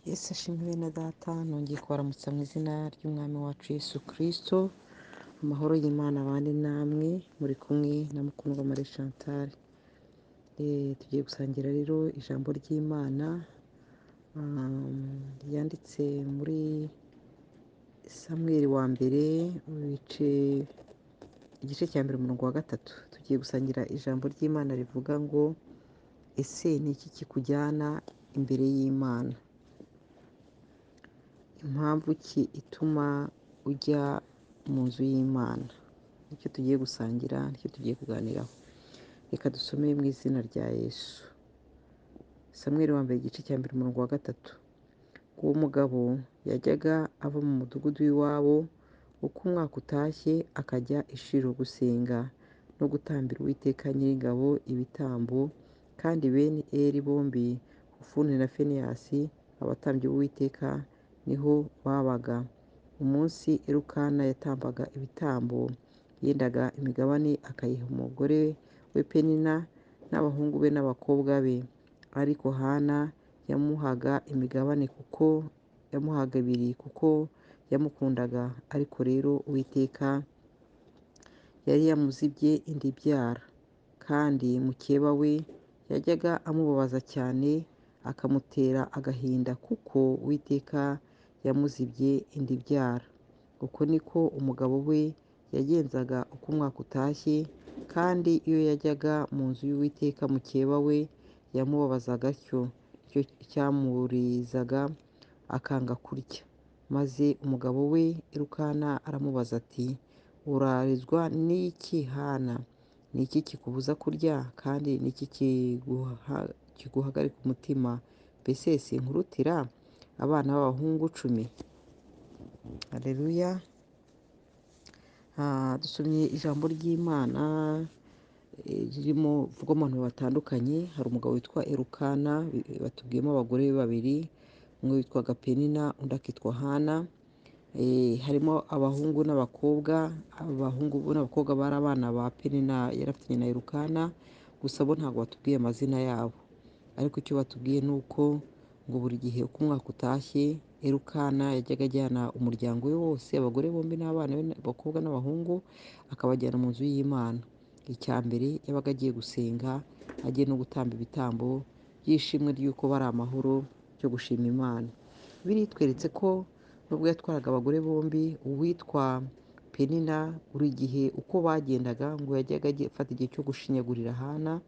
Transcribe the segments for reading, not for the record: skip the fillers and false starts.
Yesu ashimwe bene data, nongeye kubaramutsa mu izina ry'Umwami wacu Yesu Kristo. Amahoro y'Imana abane namwe, muri kumwe na Mukundwa Marie Chantal. Tugiye gusangira rero ijambo ry'Imana ryanditse muri Samweli wa mbere, igice cya mbere umurongo wa 3. Tugiye gusangira ijambo ry'Imana rivuga ngo: ese ni iki kikujyana imbere y'Imana? Impamvu ki ituma ujya mu nzu y'Imana? Nicyo tugiye gusangira, nicyo tugiye kuganiraho. Reka dusome mu izina rya Yesu. Samweli wa mbere igice cya mbere umurongo wa 3. Uwo mugabo yajyaga ava mu mudugudu w'iwabo uko umwaka utashye, akajya i Shilo gusenga no gutambira Uwiteka Nyiringabo ibitambo. Kandi bene Eli bombi, Hofuni na Finehasi, abatambyi b'Uwiteka, niho babaga. Umunsi Elukana yatambaga ibitambo, yendaga imigabane akayiha umugore we Penina n'abahungu be n'abakobwa be. Ariko Hana yamuhaga imigabane kuko yamuhaga ibiri, kuko yamukundaga. Ariko rero Uwiteka yari yamuzibye indi ibyara, kandi mukeba we yajyaga amubabaza cyane, akamutera agahinda, kuko Uwiteka yamuzibye indi ibyara. Uko niko umugabo we yagenzaga uko umwaka utashye, kandi iyo yajyaga mu nzu y'Uwiteka mukeba we yamubabazaga atyo, nicyo cyamurizaga akanga kurya. Maze umugabo we Elukana aramubaza ati: urarizwa n'iki Hana? Ni iki kikubuza kurya? Kandi ni iki kiguhagarika umutima? Mbese sinkurutira abana b'abahungu 10? Haleluya. Dusomye ijambo ry'Imana ririmo vugwamo abantu batandukanye. Hari umugabo witwa Elukana, batubwiyemo abagore babiri, umwe witwaga Penina, undi akitwa Hana. Harimo abahungu n'abakobwa. Abahungu n'abakobwa bari abana ba Penina yarafitanye na Elukana, gusa bo ntabwo batubwiye amazina yabo. Ariko icyo batubwiye ni uko ngo buri gihe uko umwaka utashye, Elukana yajyaga ajyana umuryango we wose, abagore bombi n'abana be, abakobwa n'abahungu, akabajyana mu nzu y'Imana. Icya mbere yabaga agiye gusenga, agiye no gutamba ibitambo by'ishimwe ry'uko bari amahoro, cyo gushima Imana. Biritweretse ko nubwo yatwaraga abagore bombi, uwitwa Penina buri gihe uko bagendaga ngo yajyaga afata igihe cyo gushinyagurira Hana,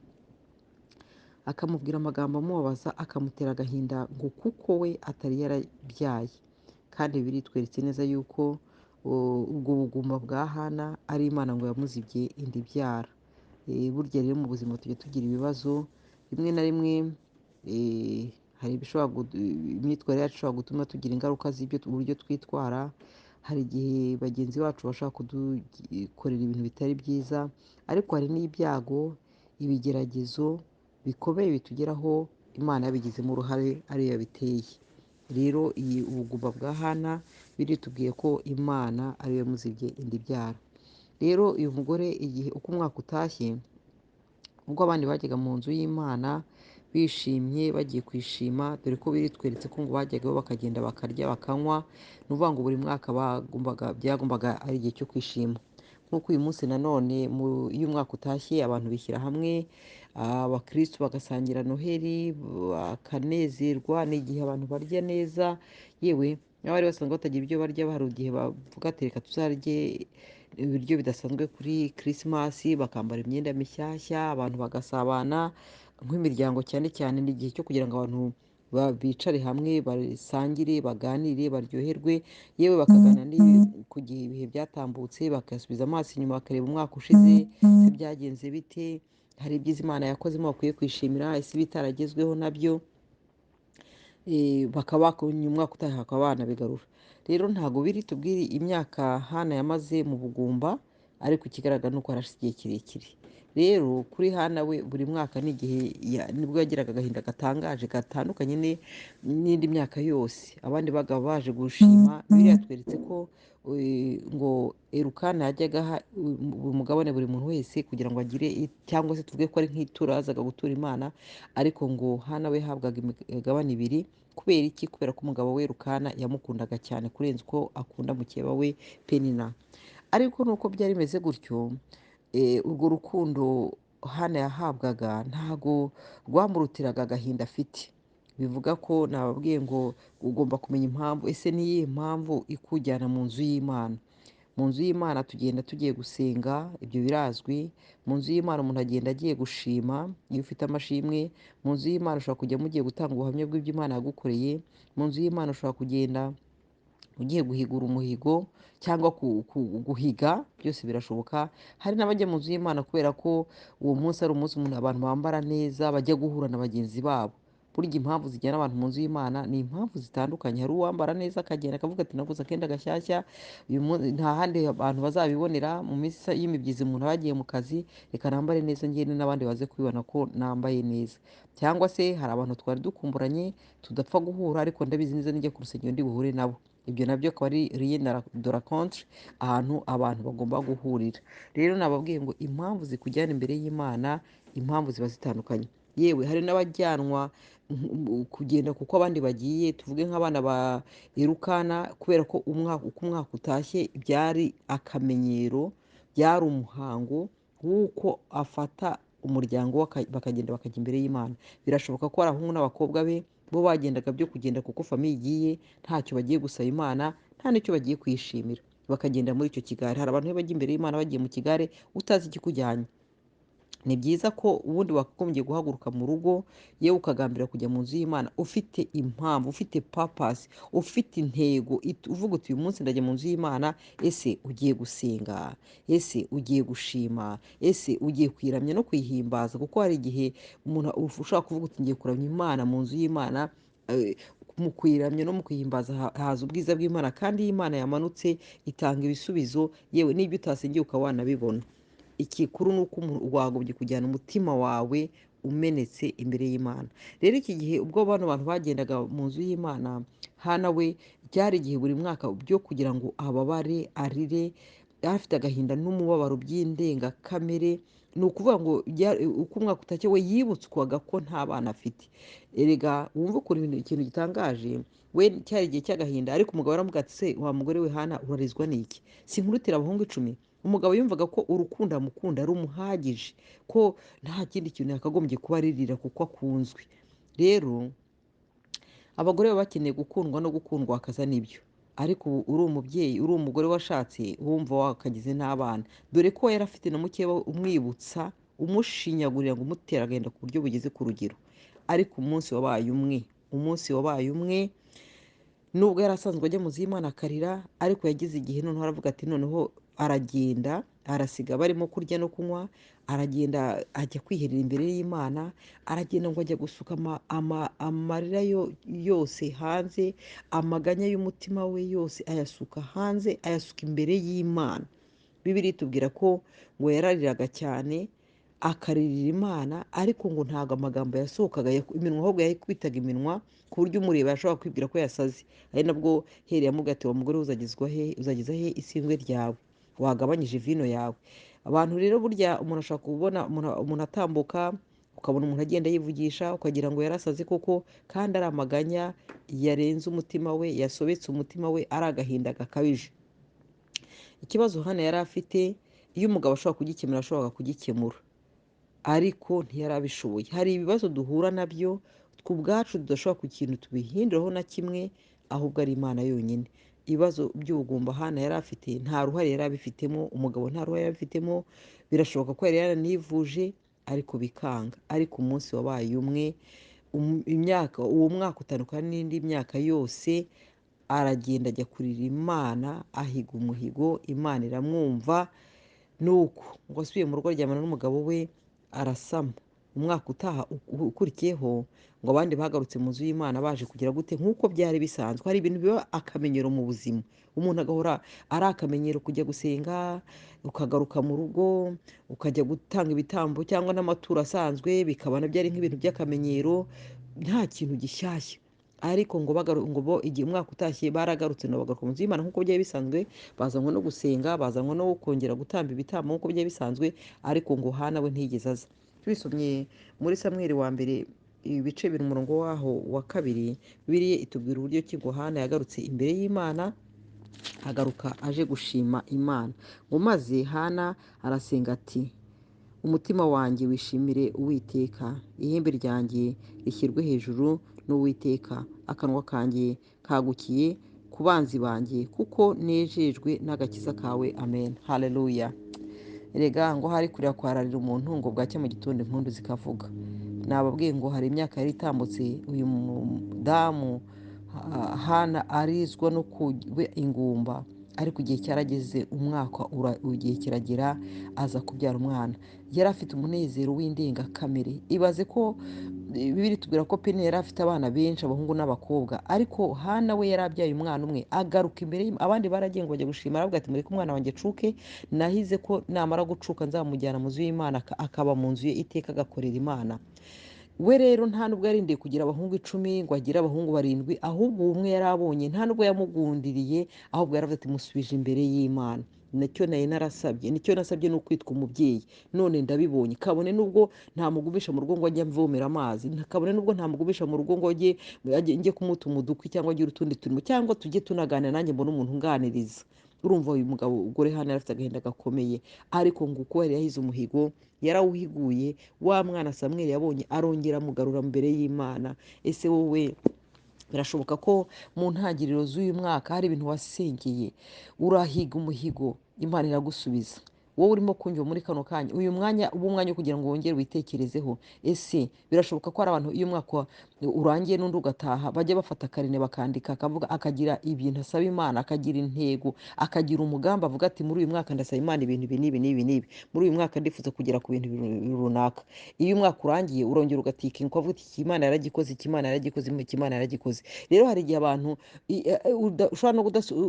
akamubwira amagambo amubabaza, akamutera agahinda ngo kuko we atari yarabyaye. Kandi biritweretse neza yuko ubwo bugumba bwa Hana ari Imana ngo yamuzibye indi ibyara. Burya rero mu buzima tujya tugira ibibazo rimwe na rimwe, hari ibishobora imyitwarire yacu ishobora gutuma tugira ingaruka z'ibyo uburyo twitwara. Hari igihe bagenzi bacu bashobora kudukorera ibintu bitari byiza, ariko hari n'ibyago, ibigeragezo bikomeye bitugeraho Imana yabigizemo uruhare, ariyo yabiteye. Rero iyi ubugumba bwa Hana biritubwiye ko Imana ariyo yamuzibye indi ibyara. Rero uyu mugore igihe uko umwaka utashye, ubwo abandi bajyaga mu nzu y'Imana bishimye bagiye kwishima, dore ko biritweretse ko ngo bajyagayo bakagenda bakarya bakanywa, ni ukuvuga ngo buri mwaka byagombaga ari igihe cyo kwishima. Nk'uko uyu munsi nanone iyo umwaka utashye abantu bishyira hamwe, abakristo bagasangira Noheli bakanezerwa, ni igihe abantu barya neza. Yewe n'abari basanzwe batagira ibyo barya, hari igihe bavuga ati reka tuzarye ibiryo bidasanzwe kuri Christmas, bakambara imyenda mishyashya, abantu bagasabana nk'imiryango. Cyane cyane ni igihe cyo kugira ngo abantu bicare hamwe, basangire, baganire, baryoherwe, yewe bakaganira ku gihe ibihe byatambutse, bagasubiza amaso inyuma bakareba umwaka ushize, ese byagenze bite, hari ibyiza Imana yakozemo bakwiye kwishimira, ese ibitaragezweho nabyo, bakaba umwaka utaha bakaba banabigarura. Rero ntabwo biri tubwire imyaka Hana yamaze mu bugumba, ariko ikigaragara ni uko harashize igihe kirekire. Rero kuri Hana we buri mwaka ni igihe nibwo yagiraga agahinda gatangaje gatandukanye n'indi myaka yose. Abandi bagabo baje gushima, Bibiliya yatweretse ko ngo Elukana yajyaga aha umugabane buri muntu wese kugira ngo agire, cyangwa se tuvuge ko ari nk'ituro yazaga gutura Imana, ariko ngo Hana we yahabwaga imigabane ibiri, Kubera iki? Kubera ko umugabo we Rukana yamukundaga cyane kurenza uko akunda mukeba we Penina. Ariko nuko byari bimeze gutyo, urwo rukundo Hana yahabwaga ntago rwamurutiraga agahinda afite. Bivuga ko nababwiye ngo ugomba kumenya impamvu. Ese ni iyihe mpamvu ikujyana mu nzu y'Imana? Mu nzu y'Imana tugenda tugiye gusenga, ibyo birazwi. Mu nzu y'Imana umuntu agenda agiye gushima iyo ufite amashimwe. Mu nzu y'Imana ushobora kujya mugiye gutanga ubuhamya bw'ibyo Imana yagukoreye. Mu nzu y'Imana ushobora kugenda ugiye guhigura umuhigo cyangwa guhiga, byose birashoboka. Hari n'abajya mu nzu y'Imana kubera ko uwo munsi ari umunsi umuntu abantu bambara neza, bajya guhura na bagenzi babo. Burya impamvu zijyana abantu mu nzu y'Imana ni impamvu zitandukanye. Hari uwambara neza akagenda akavuga ati naguze akenda gashyashya, uyu munsi nta handi abantu bazabibonera, mu minsi y'imibyizi umuntu aba yagiye mu kazi, reka nambare neza ngende n'abandi baze kubibona ko nambaye neza. Cyangwa se hari abantu twari dukumburanye tudapfa guhura, ariko ndabizi neza nijya ku rusengero ndi buhure nabo. Ibyo nabyo akaba ari rien de la contre, ahantu abantu bagomba guhurira. Rero nababwiye ngo impamvu zikujyana imbere y'Imana, impamvu ziba zitandukanye. Yewe hari n'abajyanwa kugenda kuko abandi bagiye, tuvuge nk'abana ba Elukana, kubera ko uko umwaka utashye byari akamenyero, byari umuhango w'uko afata umuryango we bakagenda bakajya imbere y'Imana. Birashoboka ko ari abahungu n'abakobwa be bo bagendaga byo kugenda kuko famiye igiye, ntacyo bagiye gusaba Imana, nta n'icyo bagiye kuyishimira, bakagenda muri icyo kigare. Hari abantu bajya imbere y'Imana bagiye mu kigare utazi ikikujyanye. Ni byiza ko ubundi wakagombye guhaguruka mu rugo, yewe ukagambira kujya mu nzu y'Imana ufite impamvu, ufite purpose, ufite intego, uvuga uti uyu munsi ndajya mu nzu y'Imana. Ese ugiye gusenga? Ese ugiye gushima? Ese ugiye kuyiramya no kuyihimbaza? Kuko hari igihe umuntu ushobora kuvuga uti ngiye kuramya Imana mu nzu y'Imana, mu kuyiramya no mu kuyihimbaza haza ubwiza bw'Imana, kandi iyo Imana yamanutse itanga ibisubizo, yewe n'ibyo utasengeye ukaba wanabibona. Ikikuru ni uko umuntu wagombye kujyana umutima wawe umenetse imbere y'Imana. Rero iki gihe ubwo bano bantu bagendaga mu nzu y'Imana, Hana we byari igihe buri mwaka byo kugira ngo ababare, arire, afite agahinda n'umubabaro by'indengakamere. Ni ukuvuga ngo uko umwaka utashye we yibutswaga ko nta bana afite. Erega wumve ukuntu ikintu gitangaje, we cyari igihe cy'agahinda, ariko umugabo aramubwira ati se wa mugore we Hana urarizwa n'iki? Sinkurutira abahungu 10? Umugabo yumvaga ko urukundo amukunda rumuhagije, ko nta kindi kintu yakagombye kuba aririra kuko akunzwe. Rero abagore baba bakeneye gukundwa no gukundwa akaza n'ibyo. Ariko ubu uri umubyeyi, uri umugore washatse, wumva wakagize n'abana, dore ko yari afite na mukeba umwibutsa, umushinyagurira ngo umutere agahinda ku buryo bugeze ku rugero. Ariko umunsi wabaye umwe, umunsi wabaye umwe, nubwo yari asanzwe ajya mu nzu y'Imana akarira, ariko yagize igihe noneho aravuga ati noneho aragenda, arasiga barimo kurya no kunywa, aragenda ajya kwiherera imbere y'Imana, aragenda ngo ajya gusuka amarira yose hanze, amaganya y'umutima we yose ayasuka hanze, ayasuka imbere y'Imana. Bibiliya itubwira ko ngo yarariraga cyane, akaririra Imana, ariko ngo ntabwo amagambo yasohokaga, iminwa ahubwo yayikubitaga iminwa, ku buryo umureba yashobora kwibwira ko yasaze. Ari nabwo Heli yamubwiye ati wa mugore uzagezwa he, uzageza he isindwe ryawe, wagabanyije vino yawe. Abantu rero burya umuntu ashobora kubona umuntu atambuka, ukabona umuntu agenda yivugisha, ukagira ngo yarasaze koko, kandi ari amaganya yarenze umutima we, yasobetse umutima we, ari agahinda gakabije. Ikibazo Hana yari afite, iyo umugabo ashobora kugikemura, ashobora kugikemura, ariko ntiyarabishoboye. Hari ibibazo duhura nabyo twe ubwacu tudashobora ku kintu tubihinduraho na kimwe, ahubwo ari Imana yonyine. Ibibazo by'ubugumba Hana yari afite, nta ruhare yari abifitemo, umugabo nta ruhare yari abifitemo, birashoboka ko yari yaranivuje ariko bikanga. Ariko umunsi wabaye umwe, uwo mwaka utandukana n'indi myaka yose, aragenda ajya kurira Imana, ahiga umuhigo, Imana iramwumva. Nuko ngo asubiye mu rugo aryamana n'umugabo we, arasama. Umwaka utaha ukurikiyeho ngo abandi bagarutse mu nzu y'Imana baje kugira gute nk'uko byari bisanzwe. Hari ibintu biba akamenyero mu buzima, umuntu agahora ari akamenyero kujya gusenga, ukagaruka mu rugo ukajya gutanga ibitambo cyangwa n'amaturo asanzwe, bikaba nabyo ari nk'ibintu by'akamenyero, nta kintu gishyashya. Ariko ngo ngo bo igihe umwaka utashye baragarutse nabo bagaruka mu nzu y'Imana nk'uko byari bisanzwe, bazanwa no gusenga, bazanwa no kongera gutamba ibitambo nk'uko byari bisanzwe, ariko ngo Hana we ntiyigeze aza. Tubisomye muri Samweli wa mbere ibice bibiri umurongo waho wa 2, Bibiliya itubwira uburyo ki ngo Hana yagarutse imbere y'Imana, agaruka aje gushima Imana. Ngo maze Hana arasenga ati: umutima wanjye wishimire Uwiteka, ihembe ryanjye rishyirwe hejuru n'Uwiteka, akanwa kanjye kagukiye ku banzi banjye, kuko nejejwe n'agakiza kawe. Amen. Haleluya. Erega ngo hari kurira kwararira umuntu, ngo bwacya mu gitondo impundu zikavuga. Nababwiye ngo hari imyaka yari itambutse uyu mudamu Hana arizwa no kuba ingumba, ariko igihe cyarageze, umwaka igihe kiragera aza kubyara umwana. Yari afite umunezero w'indengakamere. Ibaze ko Bibiliya itubwira ko Penina yari afite abana benshi, abahungu n'abakobwa, ariko Hana we yari abyaye umwana umwe, agaruka imbere abandi baragiye ngo bajya gushima, aravuga ati: mureke umwana wanjye acuke, nahize ko namara gucuka nzamujyana mu nzu y'Imana, akaba mu nzu ye iteka agakorera Imana. We rero nta nubwo yarindiye kugira abahungu 10 ngo agire abahungu 7, ahubwo umwe yari abonye nta nubwo yamugundiriye, ahubwo yaravuze ati: musubije imbere y'Imana. Nicyo nari narasabye, nicyo nasabye ni ukwitwa umubyeyi, none ndabibonye. Kabone nubwo ntamugumisha mu rugo ngo ajye amvomera amazi, kabone nubwo ntamugumisha mu rugo ngo njye kumutuma udukwi cyangwa agire utundi turimo, cyangwa tujye tunaganira nanjye mbone umuntu unganiriza. Urumva uyu mugabo ugore hano yari afite agahinda gakomeye, ariko ngo uko yari yahize umuhigo yarawuhiguye, wa mwana Samweli yabonye arongera amugarura imbere y'Imana. Ese wowe birashoboka ko mu ntangiriro z'uyu mwaka hari ibintu wasengeye, urahiga umuhigo, Imana iragusubiza? Wowe urimo kumva muri kano kanya, uyu mwanya uba umwanya wo kugira ngo wongere witekerezeho. Ese birashoboka ko hari abantu iyo umwaka urangiye n'undi ugataha bajya bafata karine bakandika, akavuga, akagira ibintu asaba Imana, akagira intego, akagira umugambi, avuga ati muri uyu mwaka ndasaba Imana ibintu ibi n'ibi n'ibi n'ibi, muri uyu mwaka ndifuza kugera ku bintu runaka. Iyo umwaka urangiye urongera ugatika ukavuga uti iki Imana yaragikoze, iki Imana yaragikoze, iki Imana yaragikoze. Rero hari igihe abantu ushobora no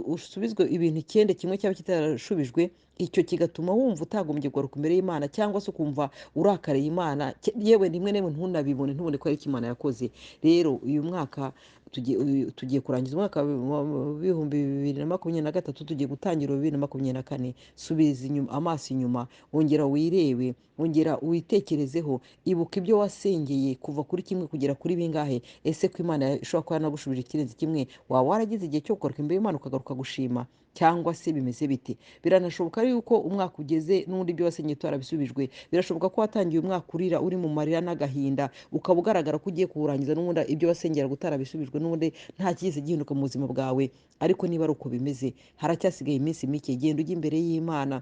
usubizwe ibintu 9 kimwe cyaba kitarashubijwe, icyo kigatuma wumva utagombye kugaruka imbere y'Imana, cyangwa se ukumva urakariye Imana, yewe rimwe na rimwe ntunabibone, ntubone ko ari icyo Imana yakoze. Rero uyu mwaka tugiye kurangiza umwaka wa 2023, tugiye gutangira 2024. Subiza inyuma amaso inyuma, wongera wirebe, wongera witekerezeho, ibuka ibyo wasengeye kuva kuri kimwe kugera kuri bingahe. Ese ko Imana ishobora kuba yanagushubije ikirenze kimwe, waba waragize igihe cyo kugaruka imbere y'Imana ukagaruka gushima, cyangwa se bimeze bite? Biranashoboka yuko umwaka ugeze n'undi ibyo wasenye utarabisubijwe. Birashoboka ko watangiye umwaka urira, uri mu marira n'agahinda, ukaba ugaragara ko ugiye kuwurangiza n'ubundi ibyo wasengeraga utarabisubijwe, n'ubundi nta cyigeze gihinduka mu buzima bwawe. Ariko niba ari uko bimeze, haracyasigaye iminsi mike, genda ujye imbere y'Imana.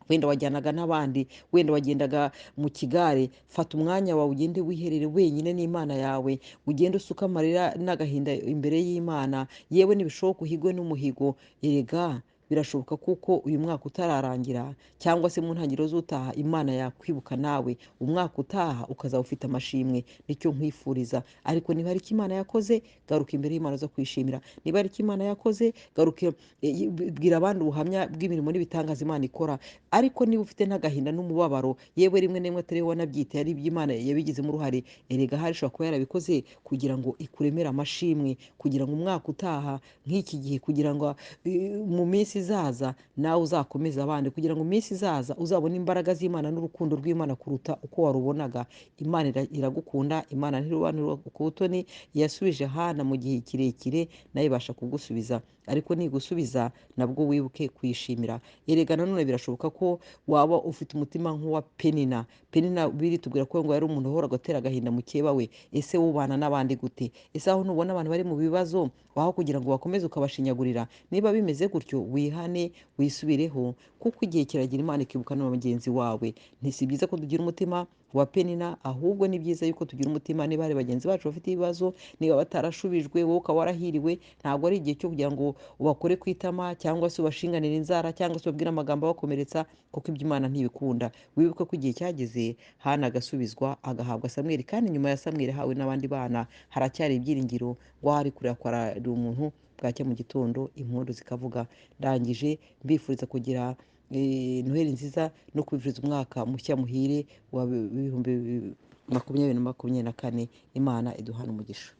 Wenda wajyanaga n'abandi, wenda wagendaga mu kigare, fata umwanya wawe ugende wiherere wenyine n'Imana yawe, ugende usuka amarira n'agahinda imbere y'Imana, yewe nibishoboka uhigwe n'umuhigo. Erega birashoboka kuko uyu mwaka utararangira, cyangwa se mu ntangiriro z'utaha Imana yakwibuka nawe, umwaka utaha ukazaba ufite amashimwe. Nicyo nkwifuriza. Ariko niba hari icyo Imana yakoze, garuka imbere y'Imana uza kwishimira. Niba hari icyo Imana yakoze, garuka, bwira abandi ubuhamya bw'imirimo n'ibitangaza Imana ikora. Ariko niba ufite n'agahinda n'umubabaro, yewe rimwe na rimwe atari wowe wanabyiteye, ari iby'Imana yabigizemo uruhare, erega hari ishobora kuba yarabikoze kugira ngo ikuremere amashimwe, kugira ngo umwaka utaha nk'iki gihe, kugira ngo mu minsi izaza nawe uzakomeze abandi, kugira ngo iminsi izaza uzabone imbaraga z'Imana n'urukundo rw'Imana kuruta uko warubonaga. Imana iragukunda, Imana ntirobanura ku butoni, yasubije Hana mu gihe kirekire, nayo ibasha kugusubiza. Ariko nigusubiza nabwo wibuke kuyishimira. Erega nanone birashoboka ko waba ufite umutima nk'uwa Penina. Penina biri tubwira ko ngo yari umuntu uhoraga atera agahinda mukeba we. Ese wubana n'abandi gute? Ese aho ntubona abantu bari mu bibazo, waho kugira ngo bakomeze ukabashinyagurira? Niba bimeze gutyo, wihane, wisubireho, kuko igihe kiragira Imana ikibuka na mugenzi wawe. Ntisi byiza ko tugira umutima wa Penina, ahubwo ni byiza yuko tugira umutima niba hari bagenzi bacu bafite ibibazo, niba batarashubijwe, wowe ukaba warahiriwe, ntabwo ari igihe cyo kugira ngo ubakore ku itama, cyangwa se ubashinganire inzara, cyangwa se ubabwire amagambo abakomeretsa, kuko ibyo Imana ntibikunda. Wibuke ko igihe cyageze Hana agasubizwa, agahabwa Samweli, kandi nyuma ya Samweli ahawe n'abandi bana, haracyari ibyiringiro ngo ahari kurira kwararira umuntu, bwacya mu gitondo impundu zikavuga. Ndangije mbifuriza kugira Noheli nziza no kwifuriza umwaka mushya muhire wa 2024. Imana iduhane umugisha.